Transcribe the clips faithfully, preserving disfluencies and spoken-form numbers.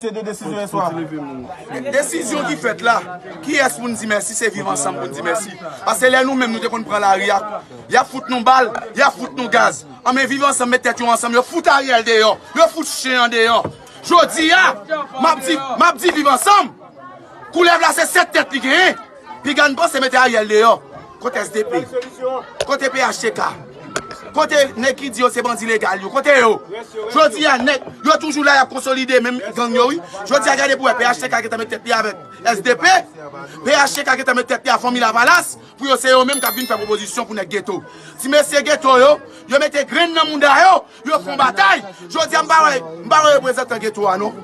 Se de desizyon yè swa. Desizyon ki fèt la, kiyès pou n di mèsi? Se Viv Ansanm pou n di mèsi. Paske lè nou menm nou te konn pran lari a, y ap fout nou bal, y ap fout nou gaz. Anben, Viv Ansanm met tèt yo ansanm, yo fout Ariel deyò, yo fout chen an deyò. Jodi a, m ap di, m ap di Viv Ansanm, koulèv la se sèt tèt li genyen. Piga n panse mete Ariel deyò. Kote S D P? Kote P H T K? Kote nèg ki di yo se bandi legal yo? Kote yo? Jodi a, nèg yo toujou la, y ap konsolide menm gang yo, wi. Jodi a, gade pou wè, P H T K gentan met tèt li avèk S D P. P H T K gentan met tèt li ak Fanmi Lavalas pou yo se yo menm k ap vin fè pwopozisyon pou nèg geto. Ti mesye geto yo, yo mete grenn nan mouda yo, yo fè yon batay. Jodi a, m pa wè, m pa wè reprezantan geto a, non.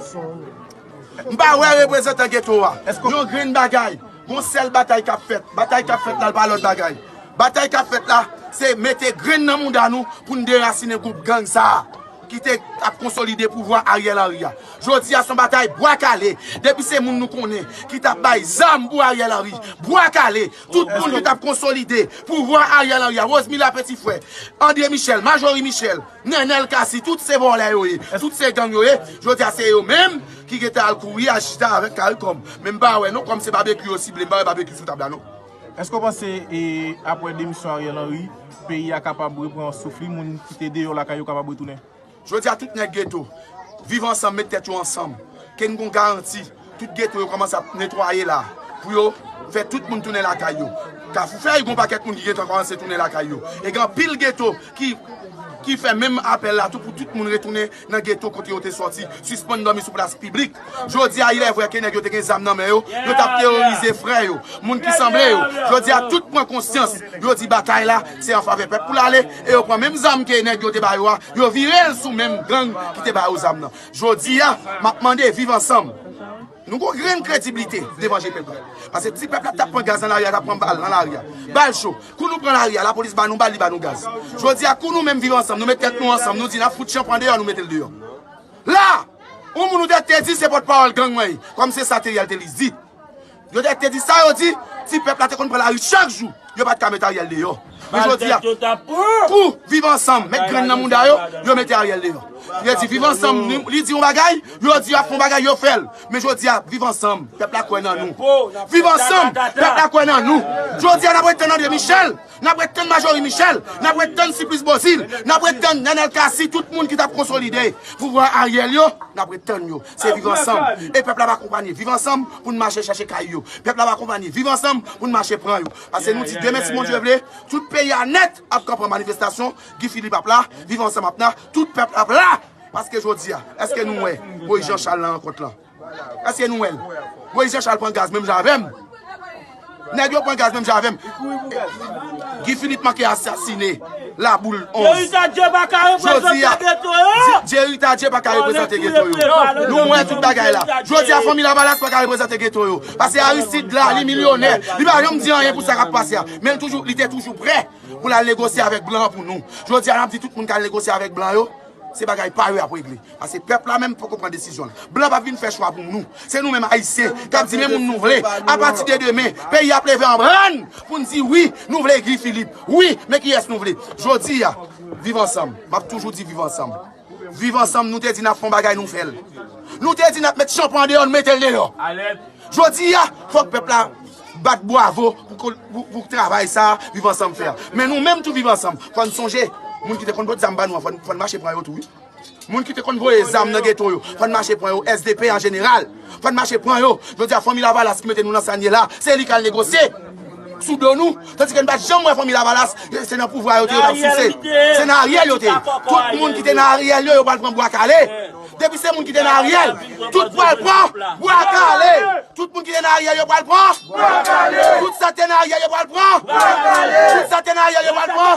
M pa wè reprezantan geto a. Yon grenn bagay. Gon sèl batay k ap fèt. Batay k ap fèt la, l pa lòt bagay. Batay k ap fèt la, se mete grenn nan mouda nou pou n derasinen gwoup gang sa a ki te ap konsolide pouvwa Ariel Henry a. Jodi a, se yon batay bwa kale. Depi se moun nou konnen ki t ap bay zam pou Ariel Henry, bwa kale. Tout moun ki t ap konsolide pouvwa Ariel Henry a, Rosemila Petit Frè, André Michel, Majorie Michel, Nenel Cassy, tout se vòlè yo ye, tout se gang yo ye. Jodi a, se yo menm ki gentan al kouri al chita avèk Caricom. Men m pa wè non, kòm se Babekyou yo sible, m pa wè Babekyou sou tab la non. Èske w panse, e, apre demisyon Ariel Henry, peyi a kapab repran souf li, moun ki te deyò lakay yo kapab retounen? Jodi a, tout nèg geto, Viv Ansanm, met tèt yo ansanm. Ke n gon garanti, tout geto yo kòmanse ap netwaye la, pou yo fè tout moun tounen lakay yo. Kafou Fèy, gon pakèt moun ki gentan kòmanse tounen lakay yo. E gen anpil geto ki, ki fè menm apèl la tou pou tout moun retounen nan geto kote yo te sòti, sispann dòmi sou plas piblik. Jodi a, il est vrai ke nèg yo te gen zam nan men yo, yo t ap teworize frè yo, moun ki sanble yo. Jodi a, tout pran konsyans, yo di batay la, se an favè pèp pou l ale, e yo pran menm zam ke nèg yo te ba yo a, yo vire l sou menm gang ki te ba yo zam nan. Jodi a, m ap mande Viv Ansanm. Nou gon grenn krediblite devan je pèp la. Paske ti pèp la t ap pran gaz nan lari a, t ap pran bal nan lari a. Bal cho. Kou nou pran lari a, lapolis ba nou bal, li ba nou gaz. Jodi a, kou nou menm Viv Ansanm, nou met tèt nou ansanm, nou di n ap fout chanpran deyò, nou mete l deyò. La, yon moun ou te, te di se pòtpawòl gang mwen ye, kòm se sa Teriel te li di. Yo te, te di sa yo di, ti pèp la te konn pran lari chak jou. Yo pa t ka met Ariel deyò. Men jodi a, kou Viv Ansanm met grenn nan mouda yo, yo mete Ariel deyò. Yo di Viv Ansanm, li, li di yon bagay, yo di y ap fè yon bagay, yo fè l. Men jodi a, Viv Ansanm, pèp la kwè nan nou. Viv Ansanm, pèp la kwè nan nou. Jodi a, n ap ret tann André Michel, n ap ret tann Majorie Michel, n ap ret tann Supplice Beauzile, n ap ret tann Nenel Cassy, tout moun ki t ap konsolide pouvwa Ariel yo, n ap ret tann yo. Se Viv Ansanm. E pèp la va akonpanye Viv Ansanm pou n mache chèche kay yo. Pèp la va akonpanye Viv Ansanm pou n mache pran yo. Paske nou di demen, si Bondye vle, tout peyi a nèt ap kanpe an manifestasyon. Guy Philippe ap la, Viv Ansanm ap la, tout pèp ap la. Paske jodi a, èske nou wè Moïse Jean Charles nan rankont lan? Èske nou wè l? Moïse Jean Charles pran gaz menm jan avè m. Nèg yo pran gaz menm jan avè m. Guy Philippe manke asasine Laboul onz. Jerry Tardieu pa ka reprezante geto yo. Jerry Tardieu pa ka reprezante geto yo. Nou wè tout bagay la. Jodi a, Fanmi Lavalas pa ka reprezante geto yo. Paske Aristide la, li milyonè. Li pa janm di anyen pou sa k ap pase a. Men l toujou, li te toujou prè pou l al negosye avèk blan an pou nou. Jodi a, n ap di tout moun k al negosye avèk blan yo, se bagay pa yo y ap regle. Paske pèp la menm poko pran desizyon l. Blan p ap vin fè chwa pou nou. Se nou menm Ayisyen k ap di men moun nou vle. Apati de demen, peyi a ap leve an brann pou n di wi, nou vle Guy Philippe. Wi, men kiyès nou vle? Jodi a, Viv Ansanm. M ap toujou di Viv Ansanm. Viv Ansanm, nou te di n ap fè yon bagay, nou fè l. Nou te di n ap met chanpran deyò, nou mete l deyò. Jodi a, fòk pèp la bat bwavo pou, pou, pou travay sa a Viv Ansanm fè a. Men nou menm tou Viv Ansanm, fò n sonje, moun ki te konn pot zam ba nou an, fò n, fò n mache pran yo tou, wi. Moun ki te konn voye zam nan geto yo, fò n mache pran yo, S D P an jeneral. Fò n mache pran yo. Jodi a, Fanmi Lavalas ki mete nou nan sa n ye la, se li k al negosye sou do nou. Tandike n pa t janm wè Fanmi Lavalas, se nan pouvwa yo te ye, yo t ap souse. Se nan Ariel yo te ye. Tout moun ki te nan Ariel yo, yo pral pran bwa kale. Depi se moun ki te nan Ariel, tout pral pran bwa kale. Tout moun ki te nan Ariel yo pral pran. Tout sa te nan Ariel yo pral pran. Tout sa te nan Ariel yo pral pran.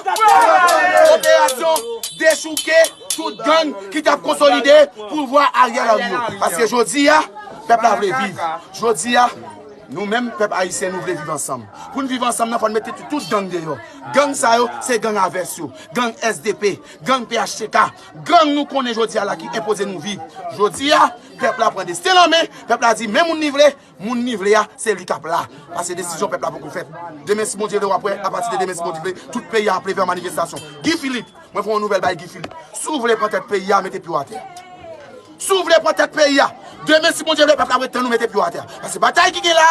Operasyon dechouke tout gang ki t ap konsolide pouvwa Ariel Henry yo. Paske jodi a, pèp la vle viv. Jodi a, nou menm pèp ayisyen, nou vle viv ansanm. Pou n viv ansanm nan, fò n mete tout, tout gang deyò. Gang sa yo, se gang avès yo. Gang S D P, gang P H T K, gang nou konnen jodi a la ki enpoze nou viv. Jodi a, pèp la pran desten l an men, pèp la di men moun li vle, moun li vle a, se li k ap la. Paske desizyon pèp la poko fèt. Demen, si Bondye vle, w ap wè, apati de demen, si Bondye vle, tout peyi a ap leve an manifestasyon. Guy Philippe, mwen fè yon nouvèl bay Guy Philippe. Si w vle pran tèt peyi a, mete pye w atè. Si w vle pran tèt peyi a, Demen, si Bondye vle, pèp la ap ret tann nou mete pye w atè. Paske batay ki gen la,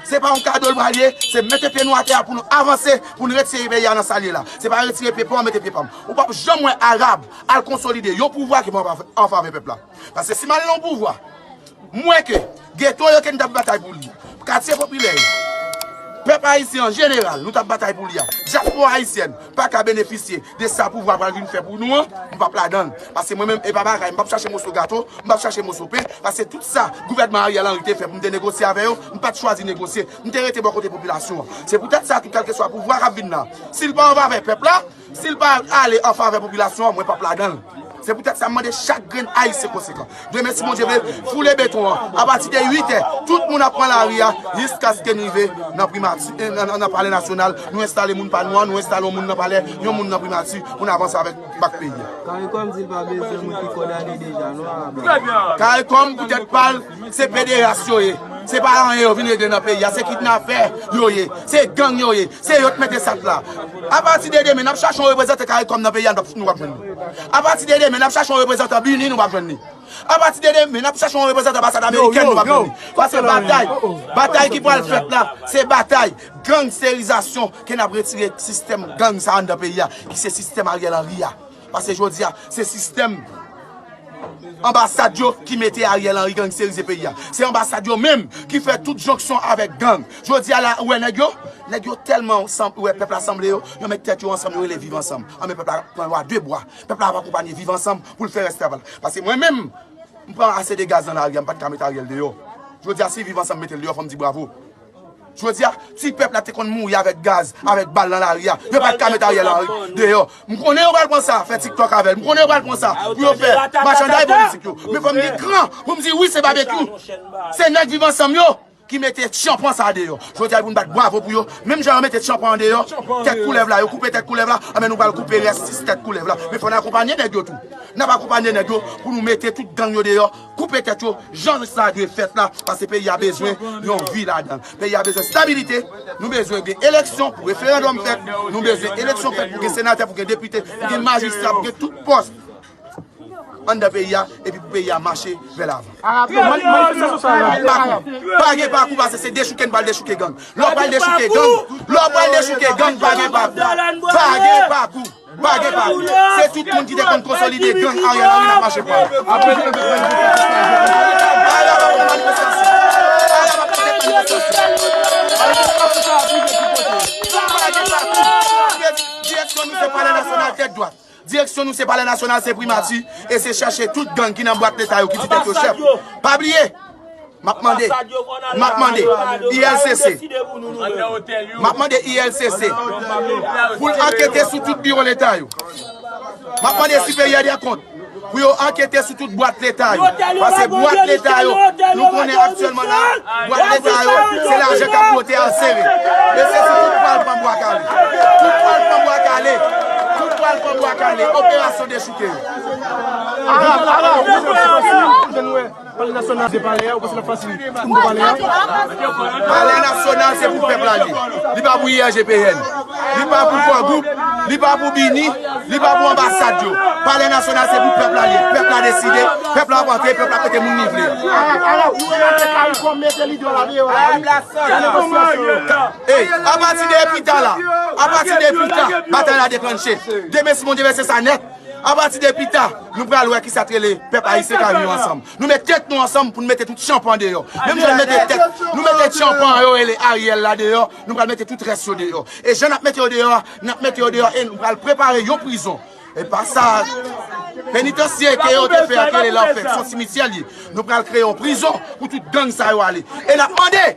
se pa yon kado l pral ye, se mete pye nou atè pou nou avanse, pou nou retire peyi a nan sa l ye la. Se pa retire pye pa w, mete pye pa m. Ou p ap janm wè Arab al konsolide yon pouvwa ki pa an favè pèp la. Paske si m al nan yon pouvwa, m wè ke geto yo ke n t ap batay pou li, katye popilè yo, pèp ayisyen an jeneral, nou t ap batay pou li a, dyaspora ayisyèn pa ka benefisye de sa pouvwa pral vin fè pou nou an, m p ap ladan l. Paske mwen menm, e pa bagay, m p ap chache moso gato, m p ap chache moso pen, paske tout sa gouvènman Ariel Henry te fè pou m te negosye avè yo, m pa t chwazi negosye, m te rete bò kote popilasyon an. Se poutèt sa tou, kèlkeswa pouvwa k ap vin la, si l pa an favè pèp la, si l pa ale an favè popilasyon an, mwen p ap ladan l. Se poutèt sa m mande chak grenn Ayisyen konsekan. Demen, si Bondye vle, foule beton an. Apati de uit è, tout moun ap pran lari a jiskaske n rive nan primati, eh, nan, nan, nan palè nasyonal. Nou enstale moun pa nou an, nou enstale yon moun nan palè, yon moun nan primati pou n avanse avèk bak peyi a. Caricom di l pa bezwen moun ki kondane deja, non, Arab la. Caricom, poutèt pa l, se pederas yo ye. Se pa anyen yo vin regle nan peyi a. Se kidnapè yo ye. Se gang yo ye. Se yo k mete sa t la. Apati de demen, n ap chache yon reprezantan Caricom nan peyi a, nou p ap, nou p ap jwenn li. Apati de demen, n ap chache yon reprezantan BINUH, nou p ap jwenn li. Apati de demen, n ap chache yon reprezantan anbasad amerikèn, nou p ap jwenn li. Paske batay, batay ki pral fèt la, se batay gangsterizasyon ke n ap retire sistèm gang sa anndan peyi a, ki se sistèm Ariel Henry a. Paske jodi a, se sistèm anbasad yo ki mete Ariel Henry gangsterize peyi a. Se anbasad yo menm ki fè tout jonksyon avèk gang. Jodi a la, ou wè nèg yo, nèg yo tèlman sanm-, wè pèp la sanble yo, yo met tèt yo ansanm, yo rele Viv Ansanm. Anben pèp la pran lwa de bwa. Pèp la ap akonpanye Viv Ansanm pou l fè rès travay. Paske mwen menm, m pran ase de gaz nan lari a, m pa t ka met Ariel deyò. Jodi a, si Viv Ansanm mete l deyò, fò m di bravo. Jodi a, si pèp la te konn mouri avèk gaz, avèk bal nan lari a, yo pa t ka met Ariel Henry deyò. M konnen yo pral pran sa, fè TikTok avè l. M konnen yo pral pran sa pou yo fè machanday politik yo. Men fò m gen kran pou m di wi, se Babekyou. Se nèg Viv Ansanm yo ki mete tchanpan sa deyò. Jodi a, pou n bat bravo pou yo. Menm jan yo mete tchanpan an deyò, tèt koulèv la, yo koupe tèt koulèv la, anben nou pral koupe rès sis tèt koulèv la. Men fò n akonpanye nèg yo tou. N ap akonpanye nèg yo pou nou mete tout gang yo deyò, koupe tèt yo, jan sa dwe fèt la, paske peyi a bezwen yon vi ladan l. Peyi a bezwen stabilite, nou bezwen gen eleksyon pou referandòm fèt, nou bezwen eleksyon fèt pou gen senatè, pou gen depite, pou gen majistra, pou gen tout pòs anndan peyi a, epi pou peyi a mache vè lavan. Arab, non, mani-, manifestasyon sa a, pa gen pakou, pa gen pakou, paske se dechouke n pral dechouke gang. Lè w pral dechouke gang, lè w pral dechouke gang, pa gen pakou. Pa gen pakou. Pa gen pakou. Se tout moun ki te konn konsolide gang Ariel Henry n ap mache pran. Apre nou fè manifestasyon. Ala manifestasyon. Ala manifestasyon. Pa gen pakou. Direksyon nou se Palè Nasyonal tèt dwat. Direksyon nou se Palè Nasyonal, se Primati, e se chèche tout gang ki nan bwat Leta yo ki di tèt yo chèf. Pa bliye, M ap mande, m ap mande I L C C, m ap mande I L C C pou l ankete sou tout biwo Leta yo. M ap mande Siperyè dè Kont pou yo ankete sou tout bwat Leta yo. Paske bwat Leta yo, nou konnen aktyèlman la, bwat Leta yo, se lajan k ap bwote al sere. Mesye, si tout pral pran bwa kale, tout pral pran bwa kale, tout pral pran bwa kale, operasyon dechouke yo. Ara, ara, ou konn sa k pase, ou konn wè. Palè Nasyonal se palè a, ou panse l ap fasil pou nou palè a? Palè Nasyonal se pou pèp la li ye. Li pa pou I R G P N. Li pa pou Kò Gwoup. Li pa pou BINUH. Li pa pou anbasad yo. Palè Nasyonal se pou pèp la li ye. Pèp la deside. Pèp la ap antre. Pèp la ap mete moun li vle. Ara, ara, ou remake Caricom mete lidè la deyò la, wi. Nan negosyasyon yo. Ey, apati de pita la, apati de pita, batay la deklanche. Demen, si Bondye vle, se sa nèt. Apati de pita, nou pral wè kisa k rele pèp ayisyen ka viv ansanm. Nou met tèt nou ansanm pou n mete tout tchanpan deyò. Menm jan n mete tèt, nou mete tchanpan yo rele Ariel la deyò, nou pral mete tout rès yo deyò. E jan n ap mete yo deyò a, n ap mete yo deyò e nou pral prepare yon prizon. E pa sa, penitansye ke yo te fè a, ki rele la, fèt, se yon simityè li ye. Nou pral kreye yon prizon pou tout gang sa yo ale. E n ap mande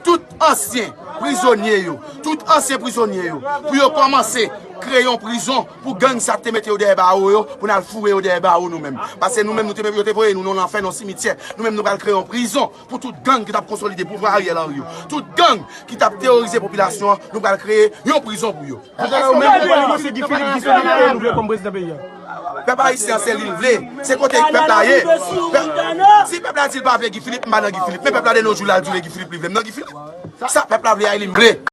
tout ansyen prizonye yo, tout ansyen prizonye yo, pou yo kòmanse kreye yon prizon pou gang sa k te mete yo dèyè bawo yo, pou n al foure yo dèyè bawo nou menm. Paske nou menm, nou te, yo te voye nou nan lanfè, nan simityè. Nou menm, nou pral kreye yon prizon pou tout gang ki t ap konsolide pouvwa Ariel Henry yo. Tout gang ki t ap teworize popilasyon an, nou pral kreye yon prizon pou yo. Kounye a la, ou menm, ou pral panse Guy Philippe, Guy Philippe, e nou vle kòm prezidan peyi a. Pèp ayisyen an se li l vle. Se kote pèp la ye. Pèp, si pèp la di l pa vle Guy Philippe, m pa nan Guy Philippe. Men pèp la de nos jours la, l di w vle Guy Philippe, li vle m nan Guy Philippe. Sa pèp la vle a, e li m vle.